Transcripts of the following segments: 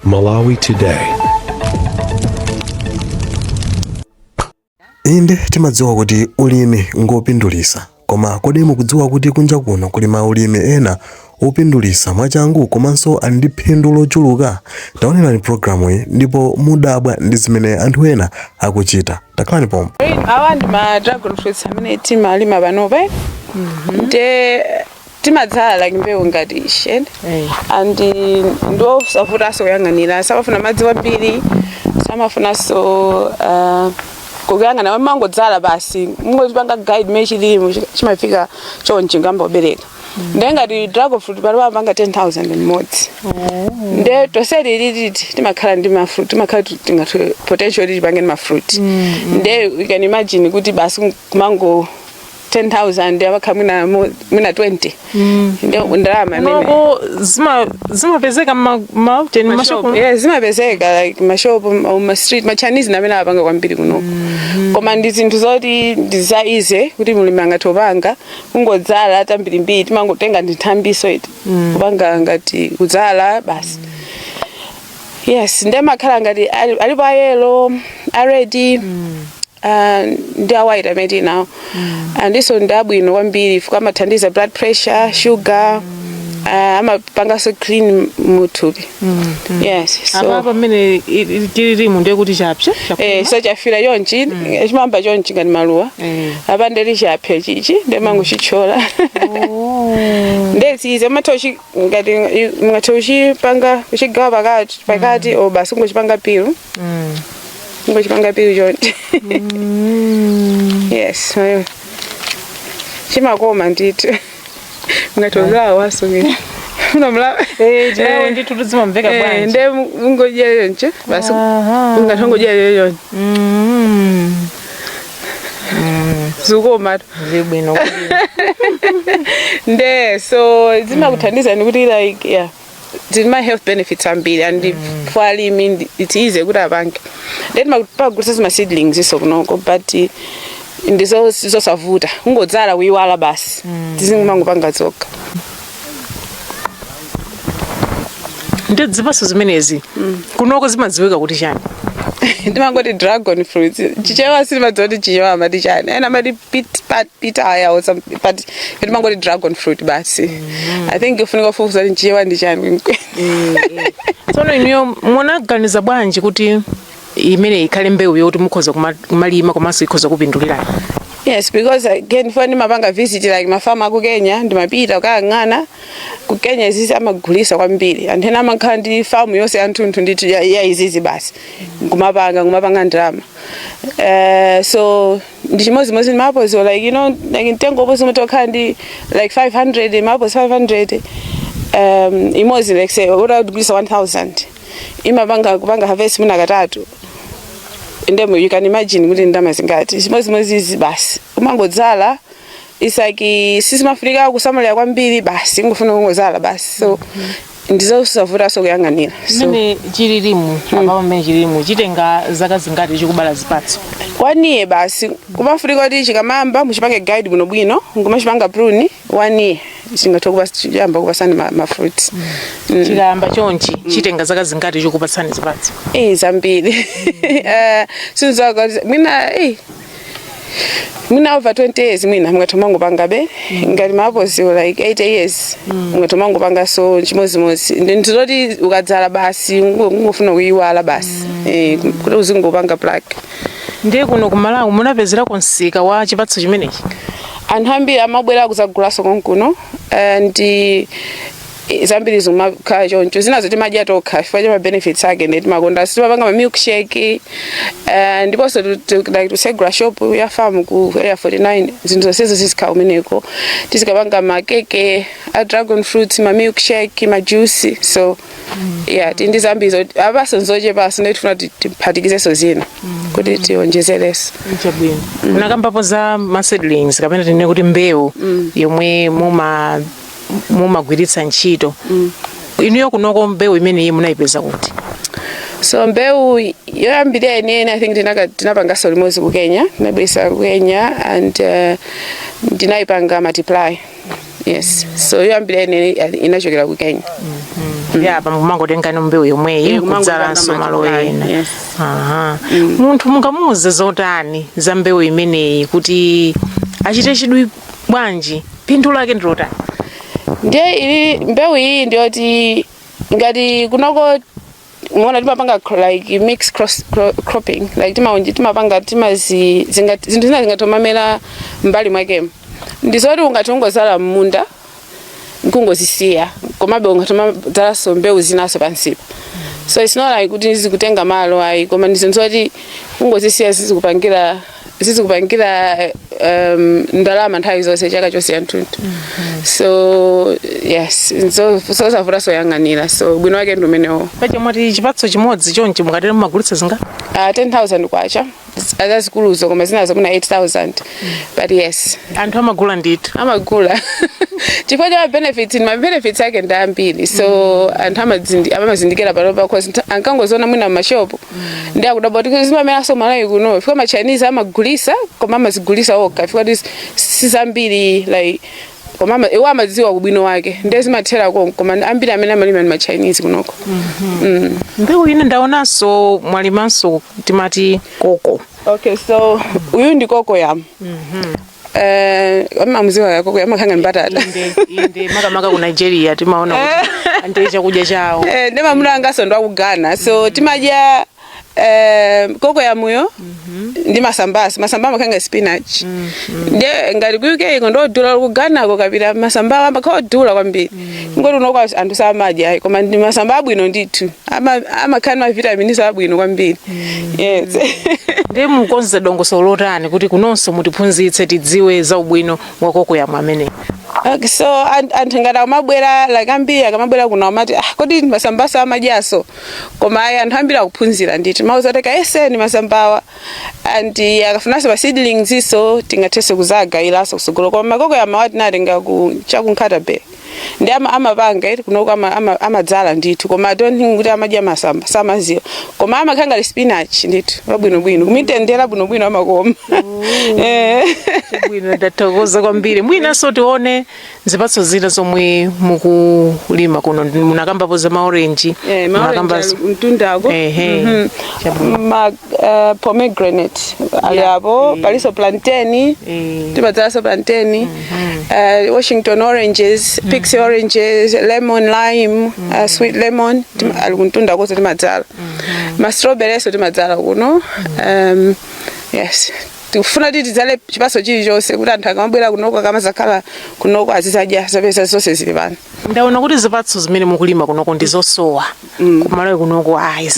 Malawi Today. Inde, timadziwa kuti ulimi ngopindulitsa, koma kodi mukudziwa kuti kunja kuno kuli maulimi ena opindulitsa mwachangu komanso ali ndi phindu lochuluka? Taonerani programu iyi ndipo mudabwa ndi zimene anthu ena akuchita. Takhalani pompo. Awa ndi ma dragon fruits amene timalima panopa, nde timadzala like mbewu ngati ishi and ndiosavutanso kuyang'anira. Samafuna madzi kwambiri, samafunanso kuyang'ana. Mangodzala basi, mungozipanga guide mmene chilimo, chimafika chonchi ngamba kubereka. Nde ngati dragon fruit pano pamapanga 10,000 mmodzi, nde toseli ilititi timakhala ndi ma fruit, timakhala tingati potential kuti tipange ndi ma fruit. Nde you can imagine kuti basi kumango 10,000 amakhala mwina 20, nde ndalama imene Kunoko zimapezeka mauteni, mashopu? Yeah, zimapezeka like mashopu, ma street, ma Chinese namene apanga kwambiri kuno. Koma ndi zinthu zoti ndi za easy kuti mulimi angathe kupanga, kungodzala tambirimbiri. Timangotenga ndi nthambiso iti, kupanga ngati kudzala basi. Yes, ndi amakhala ngati alipo a yellow, a red, ndi a white amene tinawo. Andiso ndi abwino kwambiri fuka amathandiza blood pressure, sugar, amapanganso clean muthupi. Yes, so Apa pamene chililimu ndiye kuti chapsa? So chafira chonchi, chimamba chonchi ngati maluwa. Apa ndeti chapya chichi, ndemangochithyola. Ndeti amatha ngati mungathe kuchipanga, kuchigawa pakati pakati, o basi kungochipanga peel, kungochipanga peel chonchi. Yes, ayo. Chimakoma ndithu, mungathe kulawa wasungire unamulawa. Eh, chilawo ndithu zimamveka bwanji. Nde mungodya chonchi basi. Mungathe kungodya chonchi. Zikoma. Zibwino kwambiri. Nde so zimakuthandizani kuti like, yeah, zili ma health benefits ambiri, and for alimi it's easy kuti apange. Then pagulisa zima seedlings iso kunoko, but ndizo zosavuta, kungodzala, kuyiwala basi, tizingomangopanga zokha. Ndi zipatso zimenezi kunoko zimadziwika kuti chani? Ndimangoti dragon fruits. Chichewa silimadziwa kuti chichewa amati chani. Ena amati pitaya or some, but ndimangoti dragon fruit basi. I think ifunika kufufuza kuti chichewa ndi chani kwenikweni. Tsono inuyo munaganiza bwanji kuti imene ikhale mbewu yoti mukhoza kumalima komanso ikhoza kupindulirani? Yes, because again fo ndimapanga visit like mafamu aku Kenya, ndimapita kukayang'ana ku Kenya. Izizi amagulisa kwambiri. Anthu ena amakhala ndi famu yonse yanthunthu ndithu ya izizi basi, nkumapanga ndalama. So ndi chimodzimodzi ndi ma apples, like like mtengo uposi umatokhala ndi like 500 ma apples, 500 imodzi, like say utagulisa 1000, imapanga kupanga harvest mwina katatu, ndemo you can imagine kuti ndalama zingati. Chimodzimodzi izi basi, umangodzala. It's like sizimafunika kusamalira kwambiri basi, ingofuna kungodzala basi. So ndizosavutanso kuyang'anira, so Mmene chililimu apa, pamene chililimu, chitenga zaka zingati chikubala zipatso? One year basi. Kumafunika kuti chikamamba muchipange guide bwinobwino, ngumachipanga prune. One year chingathe chiyamba kupasani ma fruits. Chikayamba chonchi, chitenga zaka zingati chikupatsani zipatso? Eh, zambiri. Sinzaka mwina, mwina over 20 years mwina mungathe mangopangabe. Ngati ma apples like 80 years mungathe mangopanga. So chimodzimodzi ndizoti ukadzala basi, ungofuna kuyiwala basi, kuti uzingopanga pluck. Ndiye kuno ku Malawi munapezerako msika wa chipatso chimenechi? Anthu ambiri amabwera kuzagulaso konkuno, and zambiri zimakhala choncho. Zinazo timadya tokha chifukwa cha ma benefits ake, ndi timakonda. Timapanga ma milkshake, ndiponso like tusegula shop ya farm ku Area 49. Zinthu zonsezo zizikhala kumeneko. Tizikapanga makeke a dragon fruits, ma milkshake, ma juice. So yeah, tindi zambiri apaso nzochepaso, ndi tifuna tiphatikizeso zina kuti tionjezereso. Chabwino. Munakambapo za ma seedlings, kapena tinene kuti mbewu yomwe mumagwiritsa ntchito. Inuyo kunoko mbewu imeneyi munayipeza kuti? So mbewu yoyambirira yeniyeni, I think tinapangaso limodzi ku Kenya, tinabweresa ku Kenya and ndinayipanga multiply. Yes, so yoyambirira yeniyeni inachokera ku Kenya. Ndi apa mumangotenga mbewu yomweyi Kumangotenga kudzalanso malo multiply, ena. Yes. Aha. Munthu mungamuuze zotani za mbewu imeneyi kuti achite chidwi bwanji? Phindu lake ndi lotani? Ndiye ili mbewu iyi ndiyoti ngati kunoko muona timapanga like mix cross cropping, like timapanga timazi zinthu zina zingatomamera mbali mwakemo. Ndizoti ungati ungozala m'munda nkungozisiya, komabe ungatomadzalaso mbewu zinaso pansipa. So it's not like kuti zikutenga malo, ayi, koma ndi zinthu zoti ungozisiya zizikupangira ndalama nthawi zonse, chaka chonse yanthunthu. So yes, so savuta soyang'anira, so bwino wake ndi umenewo. Paja mwati chipatso chimodzi chonchi mukatero mumagulitsa zinga? 10,000 kwacha azazikuluzo, koma zinazo muna 8000, but yes. Anthu amagula ndithu? Amagula chifukwa cha benefits. Ma benefits ake ndi ambiri, so anthu amazindikira panopa cause ankangoziona mwina mmashopu ndi akudabwa kuti zimameraso Malawi kuno, fika ma Chinese amagulisa, koma amazigulisa okha fika kuti sizambiri, like koma iwo amadziwa ubwino wake, ndiye zimathera konko, koma ambiri amene amalima ndi ma Chinese kunoko. Mbewu ine ndaonanso mwalimanso timati koko. Okay, so uyu ndi cocoyam. Amamuziwa ya cocoyam, amakhanga mbatata. Inde, inde, makamaka ku Nigeria timaona kuti ndiye chakudya chawo. Ndi mamuna angaso ndo aku Ghana, so timadya cocoyam uyo ndi masambasa. Masamba amakhanga spinach. Ndiye ngati ku UK iko ndodula, ku Ghana ko kapita masamba amakhala odula kwambiri. Ngoti unoko anthu samadya ayi, koma ndi masamba abwino ndithu. Amakhala ndi mavitamins abwino kwambiri, yes. Ndiye mukonze dongosolo lotani kuti kunonso mutiphunzitse, tidziwe za ubwino wa cocoyam ameneyi? Okay, so anthu ngati akamabwera, like ambiri akamabwera kuno amati, "Ah, kodi masambasa amadyaso?" Koma ayi, anthu ambiri akuphunzira ndithu, mauzateka eseni masambawa, and akafunanso pa seedlings iso tingathenso kuzagayiranso kusogolo. Koma ma cocoyam awa tinatenga ku chakunkhata Bay, ndi amapanga iti kunoko amadzala ndithu, koma I don't think kuti amadya masamba, samaziwa, koma amakhala ngati spinach ndithu, wabwinobwino kumitendera bwinobwino, amakoma. Bwino, ndathokoza kwambiri. Mwinanso tione zipatso zina zomwe mukulima kuno. Munakambapo za maorenji. Maorange mtundako. Ehe. Chabwino. Ma pomegranate ali apo, paliso plantain. Timadzalaso plantain, Washington oranges, pixie oranges, lemon, lime, sweet lemon ali kuntunda koso timadzala. Ma strawberry so timadzala kuno. Yes, tikufuna kuti tidzale chipatso chilichonse kuti anthu akamabwera kunoko, akamazakhala kunoko, azizadya zapeza zonse zili pano. Ndaona kuti zipatso zimene mukulima kunoko ndi zosowa kumalawi kunoko. Ayi,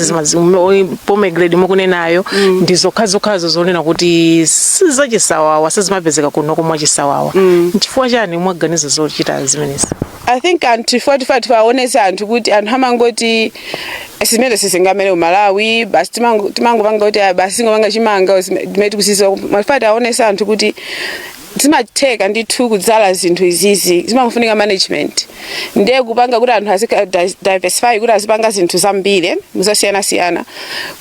pomegranate mukunenayo ndi zokhazokhazo zonena kuti sizachisawawa, sizimapezeka kunoko mwachisawawa. Nchifukwa chani mwaganiza zochita zimenezi? I think anthu 45 tiwaonese anthu kuti anthu amangoti zimene sizingamere ku Malawi basi, timangopanga kuti ah, basi singopanga chimanga zimene tikuziziwa. Mafati aonese anthu kuti zimatheka ndithu kudzala zinthu izizi, zimafunika management, ndiye kupanga kuti anthu azika diversify, kuti azipanga zinthu zambiri zosiyanasiyana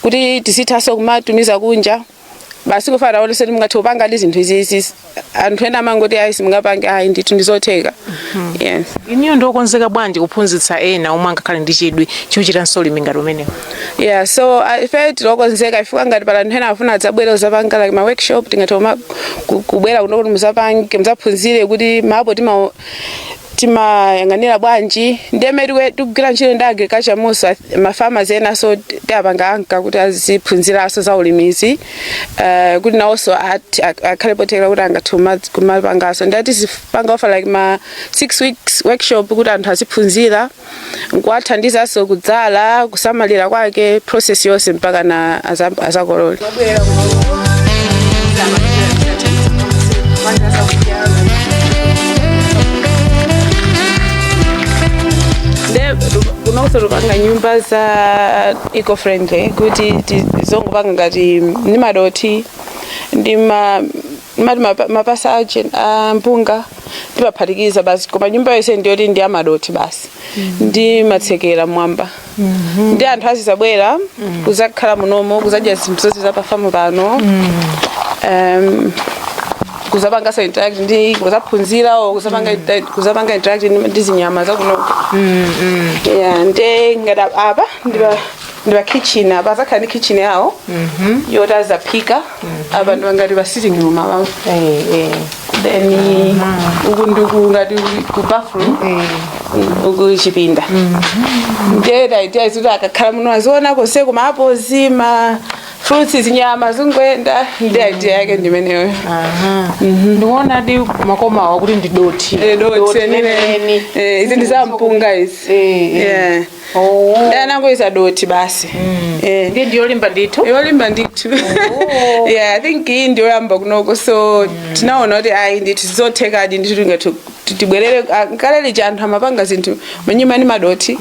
kuti tizithanso kumatumiza kunja. Basi, kufana aonese kuti mungathe kupanga ndi zinthu izizi. Anthu ena amangoti ayi, simungapange. Ayi ndithu, ndizotheka, yes. Iniyo ndiokonzeka bwanji kuphunzitsa ena omwe angakhale ndi chidwi chochitanso ulimi ngati umenewu? Yeah, so ife tilokonzeka ifika ngati pala anthu ena afuna adzabwera uzapanga like ma workshop, tingathe kubwera kuno kuti muzapange, muzaphunzire kuti mapo timayang'anira bwanji. Ndeme tikugwira ntchito ndi agriculture monso, ma farmers ena, so tiapanga anka kuti aziphunziranso za ulimizi, kuti nawonso akhale pothekera kuti angathe kumapanganso. Ndati tizipanga offer like ma 6 weeks workshop kuti anthu aziphunzira nkuwathandizanso kudzala, kusamalira kwake, process yonse mpaka na azakolole. Nde kunonso tupanga nyumba za eco friendly kuti zongopanga ngati ndi madoti ndi mati mapasa a mpunga timaphatikiza basi, koma nyumba yonse ndiyoti ndi amadoti basi, ndi matsekera mwamba, ndi anthu azizabwera kuzakhala munomo, kuzadya zinthu zonse zapafamu pano. Kuzapanganso interact ndi kuzaphunzira o kuzapanga interact ndi zinyama zakunoko. Yeah, nde ngati apa ndipa kitchen. Apa azakhala ndi kitchen yawo yoti azaphika. Apa ndipa ngati pa sitting room apa. Then uku ndiku ngati ku bathroom, uku chipinda. Ndiye idea izuti akakhala muno aziona konse ma apples, ma fruits, zinyama zingwenda. Ndi idea yake ndimeneyo. Aha, ndikuona di makomawa kuti ndi doti. Doti lenileni. Izi ndi za mpunga izi. Yeah. Ndanangoisa doti basi. Ndiye ndiyolimba ndithu. Yolimba ndithu. Yeah, I think iyi ndiyoyamba kunoko, so tinaona kuti ayi ndithu, zothekadi ndithu, tingati tibwerere. Kale lija anthu amapanga zinthu manyumba ndi madoti.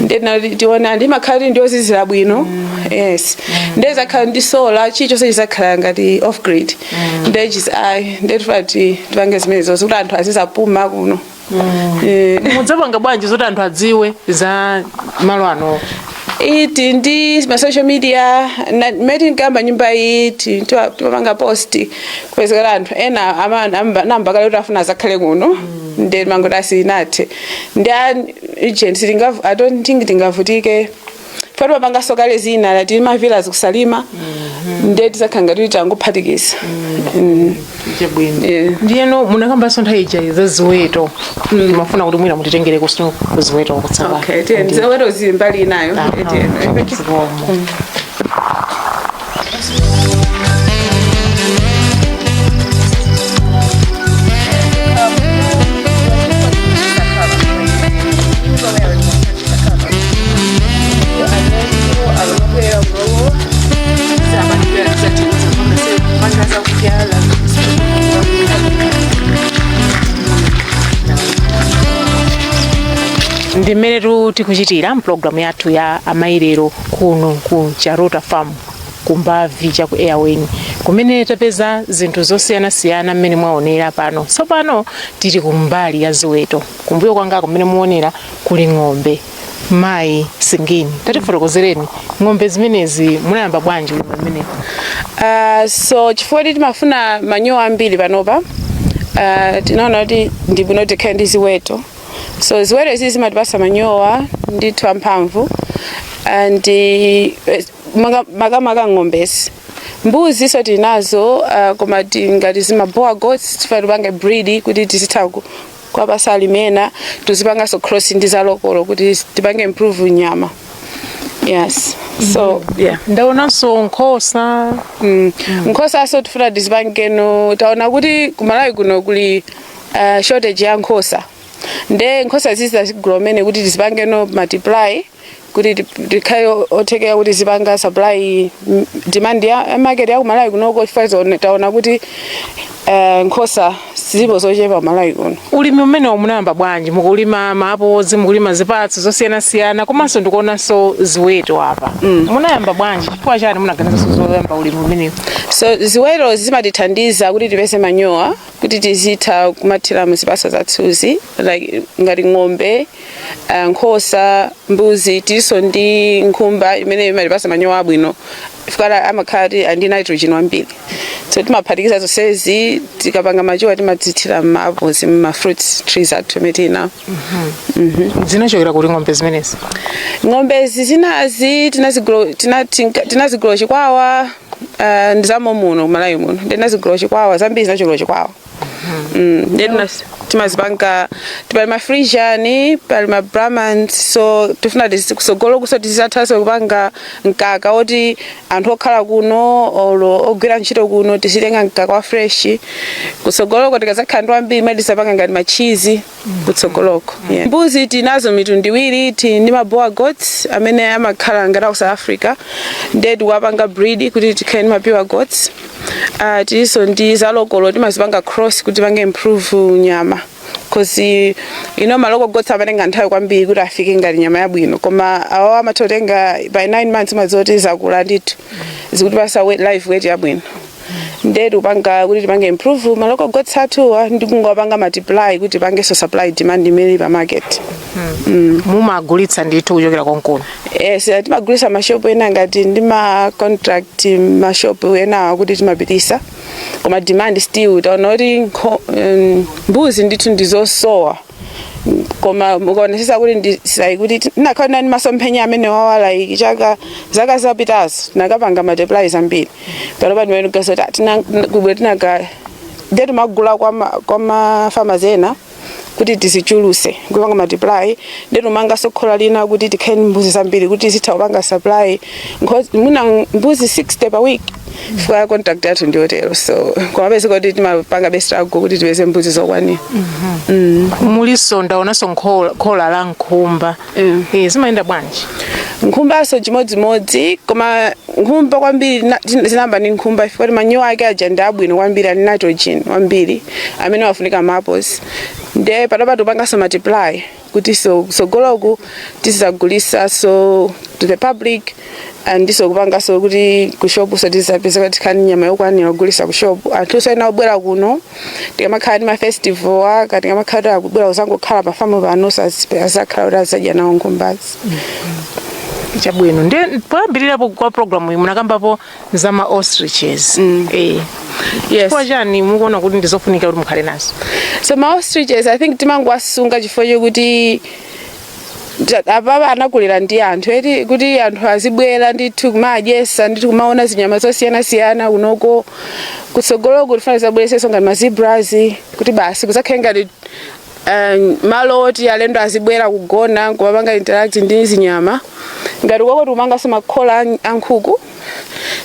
Ndiye tiona ndimakhala kuti ndiyozizira bwino. Yes, ndiye zakhala ndi solar, chilichonse chizakhala ngati off grid. Ndiye chisi ayi, ndiye tifuna tipange zimenezo kuti anthu azizapuma kuno. Mudzapanga bwanji zoti anthu adziwe za malo ano? Iti ndi ma social media. Meti nkamba nyumba iyi timapanga post, kupezekera anthu ena namba kale kuti afuna azakhale kuno. Ndi mangoti asinathe ndi agent I don't think tingavutike fo timapanganso kale zina lati ma villas ku Salima. Ndiye tizakhala ngati tangophatikiza. Chabwino. Yeah. Ndiyeno munakambanso nthawi ija za ziweto. Ndimafuna kuti mwina mutitengere kuziweto kutsala. Okay, tiye, ziweto zili mbali inayo. Tiye. Zikomo. Ndi mmene tikuchitira mpulogalamu yathu ya Amayi Lero kuno ku Charuta Farm kumbavi cha ku Airwing, kumene tapeza zinthu zosiyanasiyana mmene mwaonera pano. Tsopano tili kumbali ya ziweto. Kumbuyo kwanga kumene muonera kuli ng'ombe. Mayi Singini, tatifotokozereni, ng'ombe zimenezi munayamba bwanji ulimi umenewu? So chifukwa kuti timafuna manyowa ambiri panopa, tinaona kuti ndi bwino tikhale ndi ziweto. So ziweto izi zimatipasa manyowa ndithu amphamvu and makamaka ng'ombezi. Mbuzi so tinazo, koma ngati zima Boer goats tifuna tipange breed kuti tizitha kuwapasa alimi ena. Tuzipanganso cross ndi za local kuti tipange improve nyama. Yes, so yeah. Ndaonanso nkhosa. Nkhosaso tifuna tizipangeno. Taona kuti kumalawi kuno kuli shortage ya nkhosa. Nde nkhosa zizi tazigula umene kuti tizipangeno multiply kuti tikhale othekera kuti zipanga supply demand ya market ya kumalawi kunoko, chifukwa taona kuti nkhosa zilipo zochepa kumalawi kuno. Ulimi umenewu munayamba bwanji? Mukulima ma apples, mukulima zipatso zosiyanasiyana, komanso ndikuonanso ziweto apa. Munayamba bwanji? Chifukwa chani munaganiza zoyamba ulimi umenewu? So ziweto zimatithandiza kuti tipeze manyowa kuti tizitha kumathira muzipatso zathuzi, like ngati ng'ombe, nkhosa, mbuzi. Tilinso ndi nkhumba imene imatipasa manyowa abwino chifukwa amakhala ti andi nitrogen wambiri. So timaphatikiza zonsezi, tikapanga machuwa timadzithira ma apples, ma fruit trees athu imene tinawo. Zinachokera kuti ng'ombe zimenezi? Ng'ombezi zinazi tinazigula Chikwawa. Ndizamo muno kumalawi muno. Ndinazigula Chikwawa, zambiri zinachokera Chikwawa. Ndi timazipanga, pali ma Friesian, pali ma Brahmans. So tifuna kusogolo kuso tizathanso kupanga mkaka oti anthu okhala kuno olo ogwira ntchito kuno tizitenga mkaka wa fresh. Kusogoloko tikazakhala ndi ambiri mene tisapanga ngati ma cheese kutsogoloko, yeah. Mbuzi tinazo mitundu iwiri. Ndi ma Boer goats amene amakhala ngati aku South Africa, ndiye tikuwapanga breed kuti tikhale ndi ma pure goats. Tilinso ndi za local, timazipanga cross kuti tipange improve nyama, cause ma local goats amatenga nthawi kwambiri kuti afike ngati nyama yabwino, koma awo amatha kutenga by 9 months, mazoti zakula ndithu, zikutipasa live weight yabwino. Nde tikupanga kuti tipange improve ma local goats athuwa ndi kungopanga multiply kuti tipangenso supply demand imene ili pa market. Mumagulitsa ndithu kuchokera konkuno? Yes, timagulitsa mashopu ena ngati ndi ma contract, mashopu enawa kuti timapitisa, koma demand still taona kuti mbuzi ndithu ndizosowa. Koma mukaonesesa kuti ndisai kuti tinakhala ndi masomphenya amene wawa, like chaka zaka zapitazo tinakapanga multiply zambiri. Panopa ndimene kuti kubwe tinaka nde timagula kwa ma farmers ena kuti tizichuluse kupanga multiply. Ndi timanganso khola lina kuti tikhale ndi mbuzi zambiri kuti zitha kupanga supply mwina mbuzi 60 per week, chifukwa contract yathu ndiyotero. So komapezeka kuti timapanga best struggle kuti tipeze mbuzi zokwanira. Muliso ndaonanso khola la nkhumba. Zimayenda bwanji? Nkhumbaso chimodzimodzi, koma nkhumba kwambiri zinamba ndi nkhumba chifukwa kuti manyowa ake aja ndi abwino kwambiri, ali nitrogen kwambiri amene wafunika ma apples. Nde panopa tipanganso multiply kuti so sogoloku tizagulisa so to the public and ndiso kupanganso kuti ku shop so tizapezeka tikhale ndi nyama yokwanira kugulisa ku shop. Anthu ena obwera kuno tikamakhala ndi ma festival aka, tikamakhala kuti akubwera kuzangokhala pa famu pano, azakhala kuti azadya nawo nkhumbazi. Chabwino. Ndi poyambirirapo kwa programu iyi munakambapo za ma ostriches. Yes. Chifukwa chani mukuona kuti ndizofunika kuti mukhale nazo? So ma ostriches, I think timangowasunga chifukwa chokuti apapa anakulira ndi anthu eti, kuti anthu azibwera ndithu kumadyesa ndithu, kumaona zinyama zosiyanasiyana kunoko. Kutsogoloko tifana zabweresenso ngati ma zebras, kuti basi kuzakhale ngati malo oti alendo azibwera kugona, kumapanga interact ndi zinyama. Ngati kwako tikumanganso makhola a nkhuku,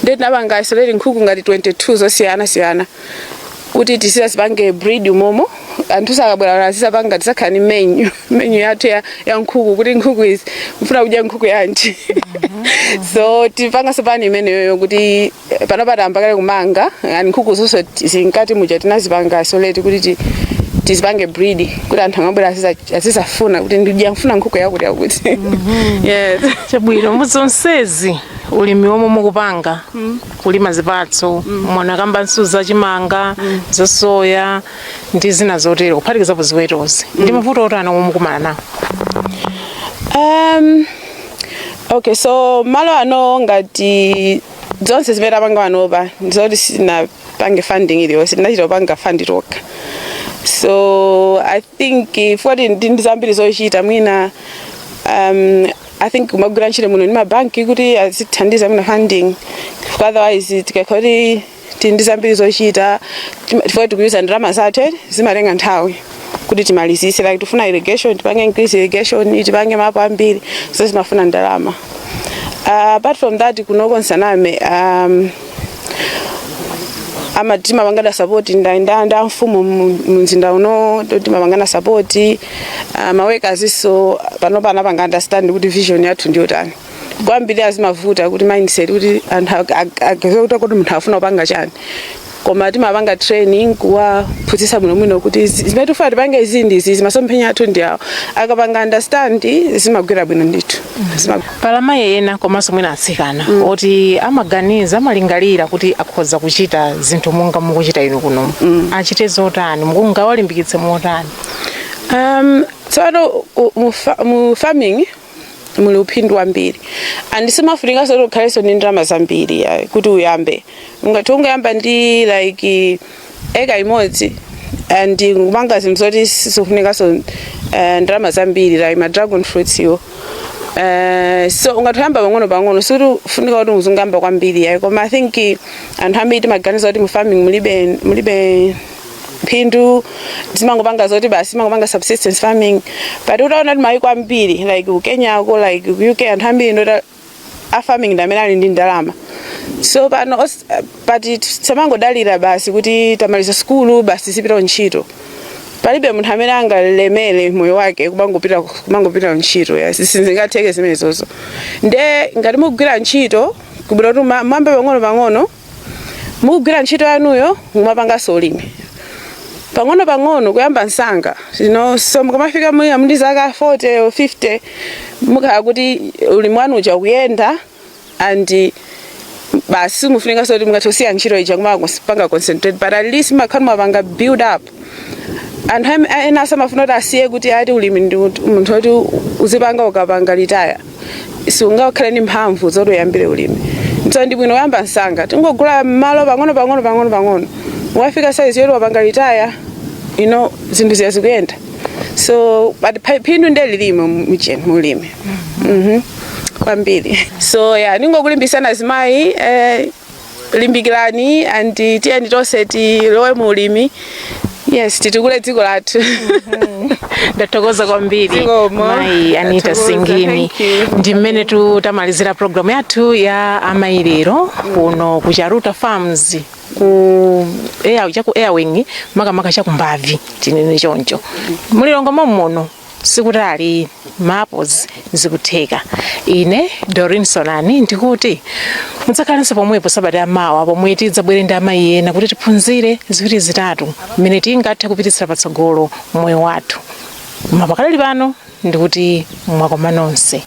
ndi tinapanga isolate nkhuku ngati 22 zosiyanasiyana kuti tisizazipange breed umomo. Anthu sakabwera azisapanga, tisakhala ni menu yathu ya nkhuku, kuti nkhuku izi mfuna kudya nkhuku yanji. So tipanganso pani imeneyoyo kuti pano patamba kale kumanga ani nkhuku zonse zinkati muja tinazipanga isolate kuti tizipange breed, kuti anthu angabwera azizafuna kuti ndidya mfuna nkhuku yakuti yakuti. Yes. Chabwino. Muzonsezi ulimi womwe mukupanga, kulima zipatso, mwanakambanso zachimanga, zasoya ndi zina zotero, kuphatikizapo ziwetozi, ndi mavuto otani omwe mukumana nawo? Okay, so malo ano, ngati zonse zimene tapanga panopa, ndizoti sinapange funding iliyonse, tinachita kupanga fund tokha. So I think fuati ndi zambiri zochita mwina, I think kumagwira ntchito muno ndi mabanki kuti azithandiza mwina funding. Otherwise tikakhala kuti tili ndi zambiri zochita, chifukwa tikuyuza ndalama zathu, zimatenga nthawi kuti timalizise. Like tifuna irrigation, tipange increase irrigation, tipange ma apple ambiri, so zimafuna ndalama. Apart from that, kunoko nsaname, ama timapangana support nda mfumu mumzinda uno, timapangana support ma workers. So pano panapanga understand kuti vision yathu ndiyotani. Kwambiri azimavuta kuti mindset, kuti anthu agaze kuti munthu afuna kupanga chani, koma timapanga training kuwaphunzitsa bwinobwino kuti zimene tifuna tipange izi ndi izi, masomphenya athu ndi awo. Akapanga understand, zimagwira bwino ndithu. Pala mayi ena komanso mwina atsikana oti amaganiza, amalingalira kuti akhoza kuchita zinthu monga mukuchita inu kuno, achite zotani? Mungawalimbikitse motani? Tsopano mu farming muli uphindu wambiri and simafunika soti ukhalenso ndi ndalama zambiri ya, kuti uyambe. Ungati ungayamba ndi like eka imodzi and kupanga zinthu zoti sizifunikanso ndalama zambiri, like ma dragon fruits iwo. So ungathoyamba pang'ono pang'ono, sikuti ufunika kuti uzungamba kwambiri yayi. Koma I think anthu ambiri timaganiza kuti mu farming mulibe phindu, zimangopanga zoti basi zimangopanga subsistence farming. But utaona kuti mayiko ambiri, like ku Kenya ko, like ku UK, anthu ambiri ndota a farming ndi amene ali ndi ndalama. So pano but samangodalira basi kuti tamaliza sukulu basi zipita ntchito. Palibe munthu amene angalemere moyo wake kumangopita ntchito ya sizingatheke zimenezozo. Nde ngati mukugwira ntchito, kubwera kuti mwambe pang'ono pang'ono mukugwira ntchito yanuyo, mumapanganso ulimi pang'ono pang'ono, kuyamba msanga. So mukamafika mwina muli zaka 40 or 50, mukhala kuti ulimi wanu uja kuyenda and Basi mufunika soti mungathe kusiya ntchito ija kumapanga concentrate, but at least makhala mapanga build up. Anthu ena asamafuna kuti asiye kuti ati ulimi ndi munthu oti uzipanga ukapanga retire, sungakhale ndi mphamvu zoti uyambire ulimi. So ndi bwino kuyamba msanga, tingogula malo pang'ono pang'ono pang'ono pang'ono, wafika size yoti wapanga retire, zinthu ziya zikuyenda. So but phindu ndiye lilime mcheni mulimi kwambiri. So yeah, ningokulimbisana azimayi, limbikirani and tiyeni tonse tilowe mu ulimi. Yes, titukule dziko lathu. Ndathokoza kwambiri, Zikomo. Mayi Anita Ndathokoza, Singini. Thank you. Ndi mmene tamalizira programu yathu ya amayi lero kuno ku Charuta Farms ku air, chaku Airwing, makamaka chakumbavi, tinene choncho, mulilongo mommono, sikutali mapos zikutheka. Ine Dorin Sonani ndikuti mudzakhalenso pomwepo sabata yamawa pomwe tidzabwere ndi amayi ena kuti tiphunzire ziwiri zitatu mmene tingathe kupititsira patsogolo moyo wathu. Mapakalali pano ndikuti mwakoma nonse.